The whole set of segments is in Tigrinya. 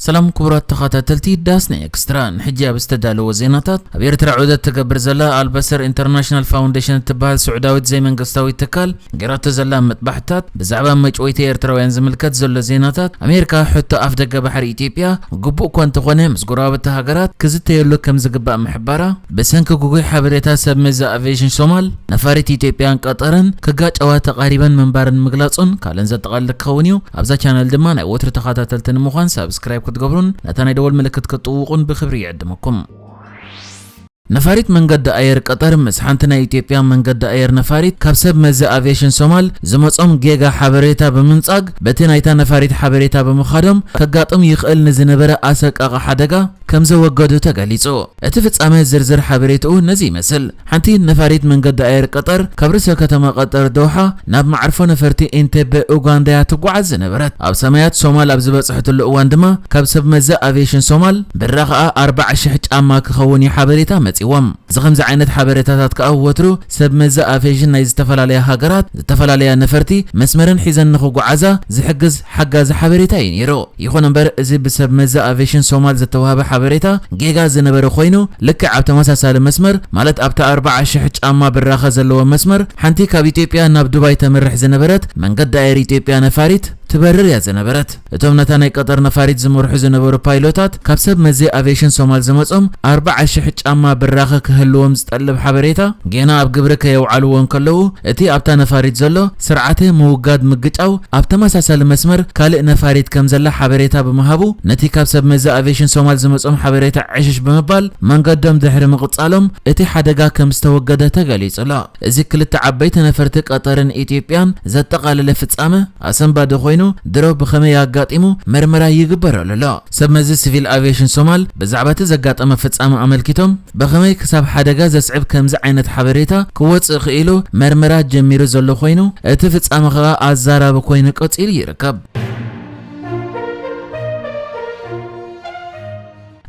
ሰላም ክቡራት ተኸታተልቲ ዳስ ናይ ኤክስትራ፣ ንሕጂ ኣብ ዝተዳለወ ዜናታት፣ ኣብ ኤርትራ ዑደት ትገብር ዘላ ኣልበሰር ኢንተርናሽናል ፋውንዴሽን እትበሃል ስዑዳዊት ዘይመንግስታዊት ትካል ገይራቶ ዘላ መጥባሕትታት፣ ብዛዕባ መጭወይቲ ኤርትራውያን ዝምልከት ዘሎ ዜናታት፣ ኣሜሪካ ሕቶ ኣፍ ደገ ባሕሪ ኢትዮጵያ ግቡእ እኳ እንተኾነ ምስ ጎረባብቲ ሃገራት ክዝተየሉ ከም ዝግባእ ምሕባራ፣ ብሰንኪ ግጉይ ሓበሬታ ሰብ መዚ ኣቪዬሽን ሶማል፣ ነፋሪት ኢትዮጵያን ቀጠርን ክጋጨዋ ተቓሪበን ምንባረን ምግላጹን ካልእን ዘጠቓልል ክኸውን እዩ። ኣብዛ ቻነል ድማ ናይ ወትሩ ተኸታተልቲ ንምዃን ሳብስክራይብ ክትገብሩን ነታ ናይ ደወል ምልክት ክትጥውቑን ብክብሪ ይዕድመኩም። ነፋሪት መንገዲ ኣየር ቀጠር ምስ ሓንቲ ናይ ኢትዮጵያ መንገዲ ኣየር ነፋሪት ካብ ሰብ መዚ ኣቪዬሽን ሶማል ዝመጾም ጌጋ ሓበሬታ ብምንጻግ፣ በቲ ናይታ ነፋሪት ሓበሬታ ብምኻዶም ከጋጥም ይኽእል ንዝነበረ ኣሰቃቒ ሓደጋ ከም ዘወገዱ ተገሊጹ። እቲ ፍጻመ ዝርዝር ሓበሬትኡ ነዚ ይመስል። ሓንቲ ነፋሪት መንገዲ ኣየር ቀጠር ካብ ርእሰ ከተማ ቀጠር ዶሓ ናብ መዓርፎ ነፈርቲ ኢንቴቤ ኡጋንዳ እያ ትጓዓዝ ዝነበረት። ኣብ ሰማያት ሶማል ኣብ ዝበጽሐትሉ እዋን ድማ ካብ ሰብ መዚ ኣቪዬሽን ሶማል ብራኸኣ ኣርባዓ ሽሕ ጫማ ክኸውን እዩ ሓበሬታ መጺዎም። እዚ ከምዚ ዓይነት ሓበሬታታት ከኣ ወትሩ ሰብ መዚ ኣቪዬሽን ናይ ዝተፈላለያ ሃገራት፣ ዝተፈላለያ ነፈርቲ መስመርን ሒዘን ንኽጓዓዛ ዝሕግዝ ሓጋዚ ሓበሬታ እዩ ነይሩ። ይኹን እምበር፣ እዚ ብሰብ መዚ ኣቪዬሽን ሶማል ዝተዋህበ ሓበሬታ ጌጋ ዝነበረ ኮይኑ፣ ልክዕ ኣብ ተመሳሳሊ መስመር፣ ማለት ኣብታ ኣርባዓ ሽሕ ጫማ ብራኸ ዘለዎ መስመር፣ ሓንቲ ካብ ኢትዮጵያ ናብ ዱባይ ተምርሕ ዝነበረት መንገዲ ኣየር ኢትዮጵያ ነፋሪት ትበርር እያ ዝነበረት። እቶም ነታ ናይ ቀጠር ነፋሪት ዝመርሑ ዝነበሩ ፓይሎታት፣ ካብ ሰብ መዚ ኣቪዬሽን ሶማል ዝመጾም ኣርባዓ ሽሕ ጫማ ብራኸ ክህልዎም ዝጠልብ ሓበሬታ ጌና ኣብ ግብሪ ከየውዓልዎ እንከለዉ፣ እቲ ኣብታ ነፋሪት ዘሎ ስርዓተ ምውጋድ ምግጫው ኣብ ተመሳሳሊ መስመር ካልእ ነፋሪት ከም ዘላ ሓበሬታ ብምሃቡ፣ ነቲ ካብ ሰብ መዚ ኣቪዬሽን ሶማል ዝመጾም ሓበሬታ ዕሽሽ ብምባል መንገዶም ድሕሪ ምቕጻሎም፣ እቲ ሓደጋ ከም ዝተወገደ ተገሊጹ ኣሎ። እዚ ክልተ ዓበይቲ ነፈርቲ ቀጠርን ኢትዮጵያን ዘጠቓለለ ፍጻመ ኣሰንባዲ ኮይኑ፣ ድሮ ብኸመይ ኣጋጢሙ መርመራ ይግበረሉ ኣሎ። ሰብ መዚ ሲቪል ኣቪዬሽን ሶማል ብዛዕባ እቲ ዘጋጠመ ፍጻመ ኣመልኪቶም፣ ብኸመይ ክሳብ ሓደጋ ዘስዕብ ከምዚ ዓይነት ሓበሬታ ክወጽእ ክኢሉ መርመራ ጀሚሩ ዘሎ ኮይኑ፣ እቲ ፍጻመ ከኣ ኣዛራቢ ኮይኑ ቀጺሉ ይርከብ።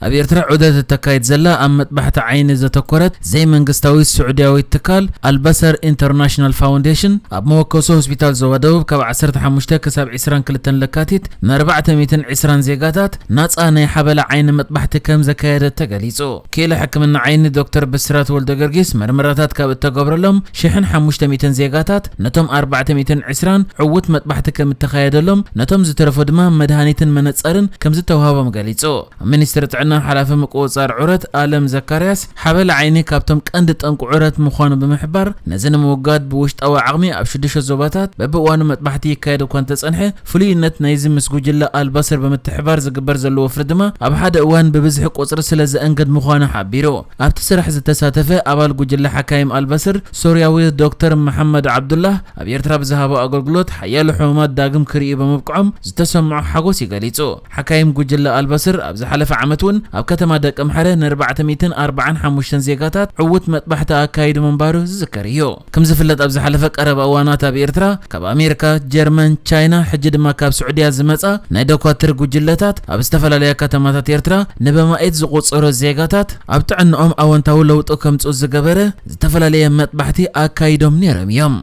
ኣብ ኤርትራ ዑደት እተካይድ ዘላ ኣብ መጥባሕቲ ዓይኒ ዘተኮረት ዘይመንግስታዊት ስዑድያዊት ትካል ኣልበሰር ኢንተርናሽናል ፋውንዴሽን፣ ኣብ መወከሶ ሆስፒታል ዞባ ደቡብ ካብ ዓሰርተ ሓሙሽተ ክሳብ ዕስራን ክልተን ለካቲት ንኣርባዕተ ሚእትን ዕስራን ዜጋታት ናጻ ናይ ሓበላ ዓይኒ መጥባሕቲ ከም ዘካየደት ተገሊጹ። ክኢላ ሕክምና ዓይኒ ዶክተር ብስራት ወልደገርጊስ፣ መርመራታት ካብ እተገብረሎም ሽሕን ሓሙሽተ ሚእትን ዜጋታት፣ ነቶም ኣርባዕተ ሚእትን ዕስራን ዕዉት መጥባሕቲ ከም እተኻየደሎም፣ ነቶም ዝተረፉ ድማ መድሃኒትን መነጸርን ከም ዝተዋህቦም ገሊጹ። ኣብ ሚኒስትሪ ጥዕና ሓላፊ ምቁጽጻር ዑረት ኣለም ዘካርያስ፣ ሓበላ ዓይኒ ካብቶም ቀንዲ ጠንቂ ዑረት ምዃኑ ብምሕባር፣ ነዚ ንምውጋድ ብውሽጣዊ ዓቕሚ ኣብ ሽዱሽተ ዞባታት በብእዋኑ መጥባሕቲ ይካየድ እኳ እንተጸንሐ፣ ፍሉይነት ናይዚ ምስ ጉጅለ ኣልባስር ብምትሕባር ዝግበር ዘሎ ወፍሪ ድማ ኣብ ሓደ እዋን ብብዝሒ ቁጽሪ ስለ ዘእንግድ ምዃኑ ሓቢሩ። ኣብቲ ስራሕ ዝተሳተፈ ኣባል ጉጅለ ሓካይም ኣልባስር ሶርያዊ ዶክተር መሓመድ ዓብዱላህ ኣብ ኤርትራ ብዝሃቦ ኣገልግሎት ሓያሎ ሕሙማት ዳግም ክርእዩ ብምብቅዖም ዝተሰምዖ ሓጎስ እዩ ገሊጹ። ሓካይም ጉጅለ ኣልባስር ኣብ ዝሓለፈ ዓመት እውን ኣብ ከተማ ደቀምሓረ ንኣርባዕተ ሚእትን ኣርባዓን ሓሙሽተን ዜጋታት ዕዉት መጥባሕቲ ኣካይዱ ምንባሩ ዝዝከር እዩ። ከም ዝፍለጥ ኣብ ዝሓለፈ ቀረባ እዋናት ኣብ ኤርትራ ካብ ኣሜሪካ፣ ጀርመን፣ ቻይና፣ ሕጂ ድማ ካብ ስዑድያ ዝመጻ ናይ ዶኳትር ጉጅለታት ኣብ ዝተፈላለያ ከተማታት ኤርትራ ንበማኢት ዝቑጸሩ ዜጋታት ኣብ ጥዕንኦም ኣወንታዊ ለውጢ ከምጽኡ ዝገበረ ዝተፈላለየ መጥባሕቲ ኣካይዶም ነይሮም እዮም።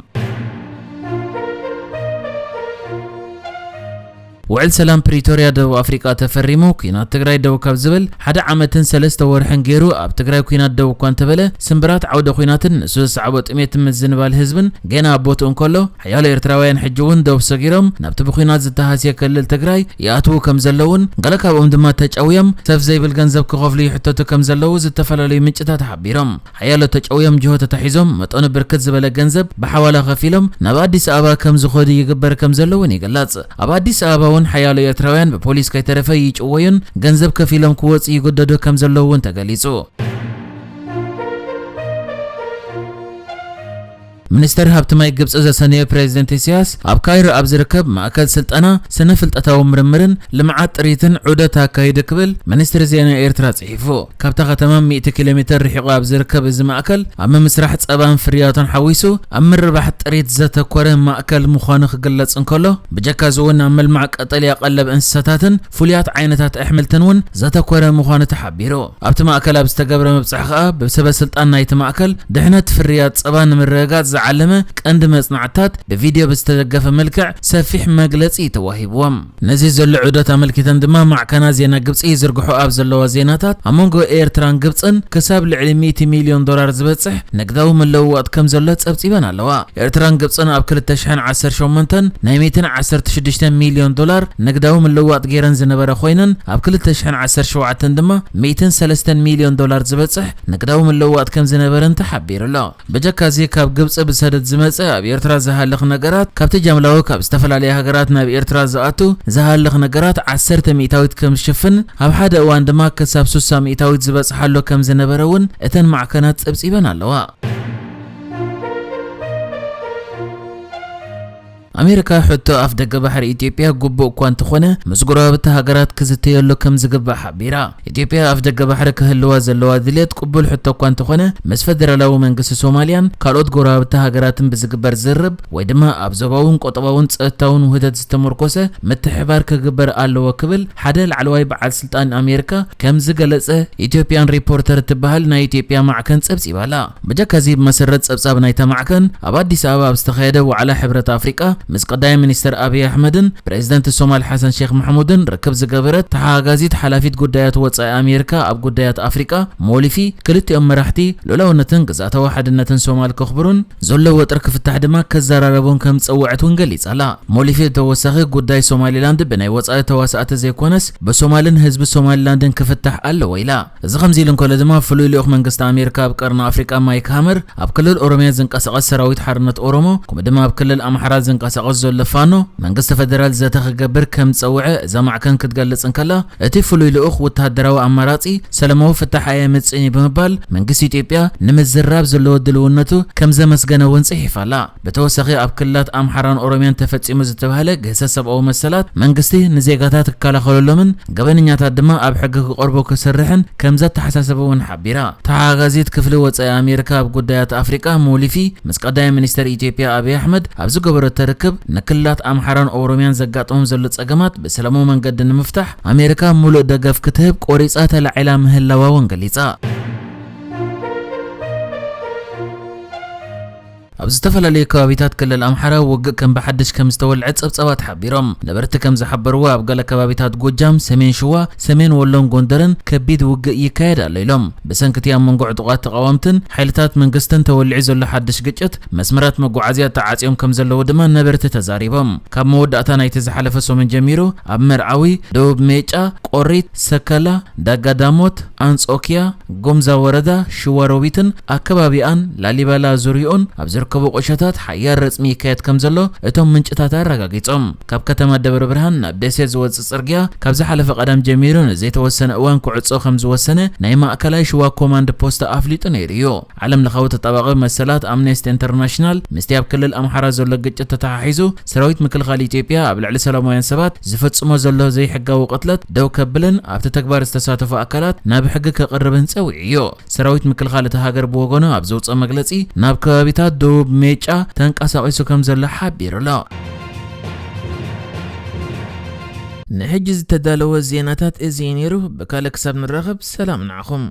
ውዕል ሰላም ፕሪቶርያ ደቡብ ኣፍሪቃ ተፈሪሙ፣ ኲናት ትግራይ ደው ካብ ዝብል ሓደ ዓመትን ሰለስተ ወርሕን ገይሩ፣ ኣብ ትግራይ ኲናት ደው እኳ እንተበለ፣ ስምብራት ዓውደ ኲናትን ንሱ ዘስዓቦ ጥሜት ምዝንባል ህዝብን ገና ኣብ ቦትኡ እንከሎ፣ ሓያሎ ኤርትራውያን ሕጂ እውን ደው ሰጊሮም ናብቲ ብኲናት ዝተሃስየ ክልል ትግራይ ይኣትዉ ከም ዘለውን፣ ገለ ካብኦም ድማ ተጨውዮም ሰብ ዘይብል ገንዘብ ክኸፍሉ ይሕተቱ ከም ዘለዉ ዝተፈላለዩ ምንጭታት ሓቢሮም። ሓያሎ ተጨውዮም ጅሆ ተታሒዞም መጠኑ ብርክት ዝበለ ገንዘብ ብሓዋላ ከፊሎም ናብ ኣዲስ ኣበባ ከም ዝኸዱ ይግበር ከም ዘሎ እውን ይግለጽ። ኣብ ኣዲስ ኣበባ እውን ሓያሎ ኤርትራውያን ብፖሊስ ከይተረፈ ይጭወዩን ገንዘብ ከፊሎም ክወጹ ይግደዱ ከም ዘለዉ እውን ተገሊጹ። ሚኒስተር ሃብቲ ማይ ግብጺ ዘሰነየ ፕሬዚደንት ኢሳያስ ኣብ ካይሮ ኣብ ዝርከብ ማእከል ስልጠና ስነ ፍልጠታዊ ምርምርን ልምዓት ጥሪትን ዑደት ኣካይዱ ክብል ሚኒስትሪ ዜና ኤርትራ ጽሒፉ። ካብታ ከተማ ሚእቲ ኪሎ ሜተር ርሒቑ ኣብ ዝርከብ እዚ ማእከል ኣብ ምምስራሕ ጸባን ፍርያቱን ሓዊሱ ኣብ ምርባሕ ጥሪት ዘተኮረ ማእከል ምዃኑ ክግለጽ እንከሎ፣ ብጀካ እዚ እውን ኣብ ምልማዕ ቀጠልያ ቀለብ እንስሳታትን ፍሉያት ዓይነታት ኣሕምልትን እውን ዘተኮረ ምዃኑ ተሓቢሩ። ኣብቲ ማእከል ኣብ ዝተገብረ ምብጻሕ ከኣ ብሰበ ስልጣን ናይቲ ማእከል ድሕነት ፍርያት ጸባ ንምርግጋጽ ዓለመ ቀንዲ መጽናዕትታት ብቪድዮ ብዝተደገፈ መልክዕ ሰፊሕ መግለጺ ተዋሂብዎም። ነዚ ዘሎ ዑደት ኣመልኪተን ድማ ማዕከናት ዜና ግብጺ ይዝርግሑ ኣብ ዘለዋ ዜናታት፣ ኣብ መንጎ ኤርትራን ግብጽን ክሳብ ልዕሊ ሚእቲ ሚልዮን ዶላር ዝበጽሕ ንግዳዊ ምልውዋጥ ከም ዘሎ ጸብጺበን ኣለዋ። ኤርትራን ግብጽን ኣብ ክልተ ሽሕን ዓሰርተ ሸሞንተን ናይ ሚእትን ዓሰርተ ሽዱሽተ ሚልዮን ዶላር ንግዳዊ ምልውዋጥ ገይረን ዝነበረ ኮይነን፣ ኣብ ክልተ ሽሕን ዓሰርተ ሸውዓተን ድማ ሚእትን ሰለስተን ሚልዮን ዶላር ዝበጽሕ ንግዳዊ ምልውዋጥ ከም ዝነበረን ተሓቢሩ ኣሎ። ብጀካዚ ካብ ግብጺ ብሰደድ ዝመጽእ ኣብ ኤርትራ ዝሃልኽ ነገራት፣ ካብቲ ጃምላዊ ካብ ዝተፈላለያ ሃገራት ናብ ኤርትራ ዝኣቱ ዝሃልኽ ነገራት ዓሰርተ ሚእታዊት ከም ዝሽፍን፣ ኣብ ሓደ እዋን ድማ ክሳብ ስሳ ሚእታዊት ዝበጽሓሎ ከም ዝነበረ እውን እተን ማዕከናት ጸብጺበን ኣለዋ። ኣሜሪካ ሕቶ ኣፍ ደገ ባሕሪ ኢትዮጵያ ግቡእ እኳ እንተኾነ፣ ምስ ጎረባብቲ ሃገራት ክዝተየሉ ከም ዝግባእ ሓቢራ። ኢትዮጵያ ኣፍ ደገ ባሕሪ ክህልዋ ዘለዋ ድልየት ቅቡል ሕቶ እኳ እንተኾነ፣ ምስ ፈደራላዊ መንግስቲ ሶማልያን ካልኦት ጎረባብቲ ሃገራትን ብዝግበር ዝርርብ ወይ ድማ ኣብ ዞባውን ቁጠባውን ጸጥታውን ውህደት ዝተመርኮሰ ምትሕባር ክግበር ኣለዎ ክብል ሓደ ላዕለዋይ በዓል ስልጣን ኣሜሪካ ከም ዝገለጸ ኢትዮጵያን ሪፖርተር እትበሃል ናይ ኢትዮጵያ ማዕከን ጸብጺባ ኣላ። ብጀካዚ ብመሰረት ጸብጻብ ናይታ ማዕከን፣ ኣብ ኣዲስ ኣበባ ኣብ ዝተኻየደ ዋዕላ ሕብረት ኣፍሪቃ ምስ ቀዳማይ ሚኒስተር ኣብይ ኣሕመድን ፕሬዚደንት ሶማል ሓሰን ሼክ መሕሙድን ርክብ ዝገበረት ተሓጋጋዚት ሓላፊት ጉዳያት ወጻኢ ኣሜሪካ ኣብ ጉዳያት ኣፍሪቃ ሞሊፊ፣ ክልቲኦም መራሕቲ ልኡላውነትን ግዝኣታዊ ሓድነትን ሶማል ከኽብሩን ዘሎ ወጥሪ ክፍታሕ ድማ ከዘራረቡን ከም ዝጸውዐት እውን ገሊጻ ኣላ። ሞሊፊ ብተወሳኺ ጉዳይ ሶማሊላንድ ብናይ ወጻኢ ተዋሳእቲ ዘይኮነስ ብሶማልን ህዝቢ ሶማሊላንድን ክፍታሕ ኣለዎ ኢላ። እዚ ከምዚ ኢሉ እንከሎ ድማ ፍሉይ ልኡኽ መንግስቲ ኣሜሪካ ኣብ ቀርኒ ኣፍሪቃ ማይክ ሃመር ኣብ ክልል ኦሮሚያ ዝንቀሳቐስ ሰራዊት ሓርነት ኦሮሞ ከምኡ ድማ ኣብ ክልል ኣምሓራ ዝንቀሳቐስ ዘሎ ፋኖ መንግስቲ ፈደራል ዘተ ክገብር ከም ዝጸውዐ እዛ ማዕከን ክትገልጽ እንከላ እቲ ፍሉይ ልኡኽ ወተሃደራዊ ኣማራጺ ሰላማዊ ፍታሕ ኣየምጽእን እዩ ብምባል መንግስቲ ኢትዮጵያ ንምዝራብ ዘለዎ ድልውነቱ ከም ዘመስገነ እውን ጽሒፋ ኣላ። ብተወሳኺ ኣብ ክልላት ኣምሓራን ኦሮሚያን ተፈጺሙ ዝተባህለ ግህሰት ሰብኣዊ መሰላት መንግስቲ ንዜጋታት ክከላኸለሎምን ገበነኛታት ድማ ኣብ ሕጊ ክቐርቡ ክሰርሕን ከም ዘተሓሳሰበ እውን ሓቢራ። ተሓጋጋዚት ክፍሊ ወጻኢ ኣሜሪካ ኣብ ጉዳያት ኣፍሪቃ ሞሊፊ ምስ ቀዳማይ ሚኒስተር ኢትዮጵያ ኣብይ ኣሕመድ ኣብ ዝገበረቶ ርክብ ንክልላት ኣምሓራን ኦሮሚያን ዘጋጥሞም ዘሎ ጸገማት ብሰላማዊ መንገዲ ንምፍታሕ ኣሜሪካ ሙሉእ ደገፍ ክትህብ ቆሪጻ ተላዒላ ምህላዋ እውን ገሊጻ። ኣብ ዝተፈላለዩ ከባቢታት ክልል ኣምሓራ ውግእ ከም ብሓድሽ ከም ዝተወልዐ ጸብጻባት ሓቢሮም። ነበርቲ ከም ዝሓበርዎ ኣብ ገለ ከባቢታት ጎጃም፣ ሰሜን ሽዋ፣ ሰሜን ወሎን ጎንደርን ከቢድ ውግእ ይካየድ ኣሎ ኢሎም። ብሰንኪ እቲ ኣብ መንጎ ዕጡቓት ተቓወምትን ሓይልታት መንግስትን ተወሊዑ ዘሎ ሓድሽ ግጭት መስመራት መጓዓዝያ ተዓጽዮም ከም ዘለዉ ድማ ነበርቲ ተዛሪቦም። ካብ መወዳእታ ናይቲ ዝሓለፈ ሰሙን ጀሚሩ ኣብ መርዓዊ፣ ደቡብ ሜጫ፣ ቆሪት፣ ሰከላ፣ ዳጋ ዳሞት፣ ኣንጾኪያ፣ ጎምዛ ወረዳ፣ ሽዋሮቢትን ኣከባቢኣን፣ ላሊበላ ዙሪኡን ኣብ ዝርከቡ ቁሸታት ሓያል ረጽሚ ይካየድ ከም ዘሎ እቶም ምንጭታት ኣረጋጊጾም። ካብ ከተማ ደብረ ብርሃን ናብ ደሴት ዝወጽእ ጽርግያ ካብ ዝሓለፈ ቀዳም ጀሚሩ ንዘይተወሰነ እዋን ክዕጾ ከም ዝወሰነ ናይ ማእከላይ ሽዋ ኮማንድ ፖስት ኣፍሊጡ ነይሩ እዩ። ዓለም ለኻዊ ተጣባቒ መሰላት ኣምነስቲ ኢንተርናሽናል ምስቲ ኣብ ክልል ኣምሓራ ዘሎ ግጭት ተተሓሒዙ ሰራዊት ምክልኻል ኢትዮጵያ ኣብ ልዕሊ ሰላማውያን ሰባት ዝፍጽሞ ዘሎ ዘይሕጋዊ ቅትለት ደው ከብልን ኣብቲ ተግባር ዝተሳተፉ ኣካላት ናብ ሕጊ ከቕርብን ጸዊዑ እዩ። ሰራዊት ምክልኻል እታ ሃገር ብወገኑ ኣብ ዘውፅኦ መግለፂ ናብ ከባቢታት ደቡብ ሜጫ ተንቀሳቒሱ ከም ዘሎ ሓቢሩ ኣሎ። ንሕጂ ዝተዳለወ ዜናታት እዚ እዩ ነይሩ። ብካልእ ክሳብ ንራኸብ ሰላም ንዓኹም።